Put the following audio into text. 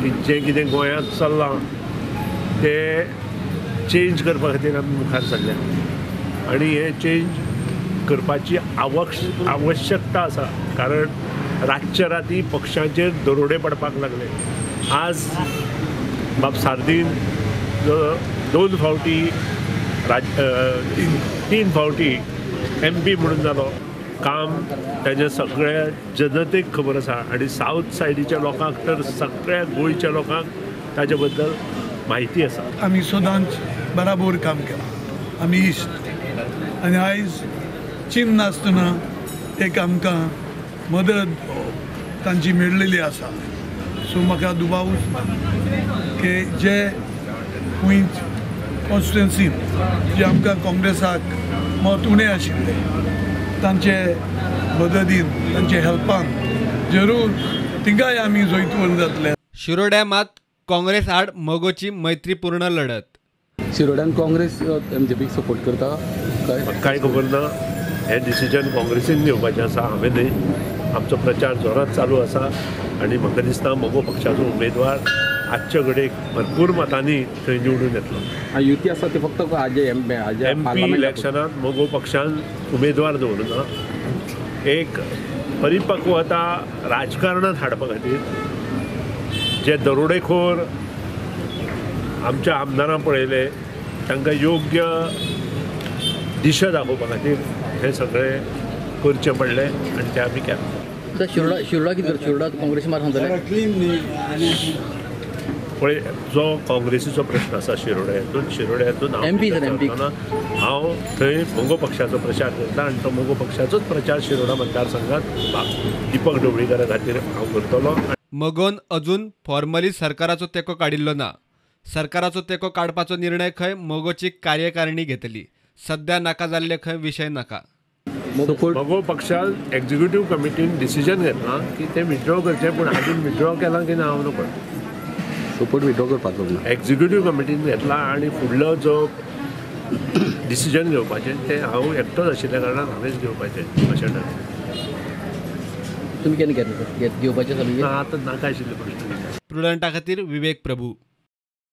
की जें कितें गोंयांत चल्लां तें चेंज करपा खातीर आमी मुखार सरल्या आनी हें चेंज करपाची आवश्यकता आसा, कारण रातच्या राती पक्षांचेर दरोडे पडपाक लागले. आज बाब सार्दीन जो 2 फावटी 3 फावटी MP म्हणून जालो, काम ताजें सगळ्या जनतेक खबर आसा आनी सावथ सायडीच्या लोकांक तर सगळ्या गोंयच्या लोकांक ताजे बद्दल म्हायती आसा. आमी सदांच बराबर काम केलां, आमी इश्ट आनी आयज चिन्न नासतना एक आमकां मदत तांची मेळ्ळेली आसा. सो म्हाका दुबावूच ना की जे कुईंच कॉन्स्टिट्युएन्सीन जे आमकां काँग्रेसाक मत उणें आशिल्लें तांचे मदतीन तांचे हेल्पान जरूर तिंगाय आमी जैतवंत जातले. शिरोड्या मात काँग्रेस आड मगोची मैत्रीपूर्ण लढत. शिरोड्यान काँग्रेस एमजेपीक सपोर्ट करता काय खबर ना. हें डिसिजन काँग्रेसीन घेवपाचें आसा, हांवें न्हय. आमचो प्रचार जोरात चालू आसा आनी म्हाका दिसता मगो पक्षाचो उमेदवार आजच्या घडयेक भरपूर मतांनी थंय निवडून येतलो. युती आसा ती फक्त MP इलेक्शनात मगो पक्षान उमेदवार दवरुना, एक परिपक्वता राजकारणात हाडपा खातीर जे दरोडेखोर आमच्या आमदारां पळयले तांकां योग्य दिशा दाखोवपा खातीर हें सगळें करचें पडलें आनी तें आमी केलें. शिरोडा कितें शिरोडा काँग्रेस मार सांगतले पळय, जो काँग्रेसीचो प्रश्न आसा शिरोड्या हितून हांव थंय मगो पक्षाचो प्रचार करता आनी तो मगो पक्षाचोच प्रचार शिरोडा मतदारसंघात दीपक ढवळीकारा खातीर हांव करतलो. मगोन अजून फॉर्मली सरकाराचो तेंको काडिल्लो ना. सरकाराचो तेंको काडपाचो निर्णय खंय मगोची कार्यकारिणी घेतली. सध्या नाका जाल्ले खंय विशय नाका. मगो पक्षान एक्झिक्युटीव कमिटीन डिसिजन घेतलां की ते विथड्रॉ करचे, पूण अजून विथड्रॉ केलां की ना हांव नकळ. सपोर्ट विथड्रॉ करपाचो ना एक्झिक्युटीव कमिटीन घेतला आनी फुडलो जो डिसिजन घेवपाचें तें हांव एकटोच आशिल्ल्या कारणान हांवेंच घेवपाचें अशें ठरलें. तुमी केन्ना घेतलें घेवपाचें? आतां नाका आशिल्ले प्रश्न. प्रुडंटा खातीर विवेक प्रभू.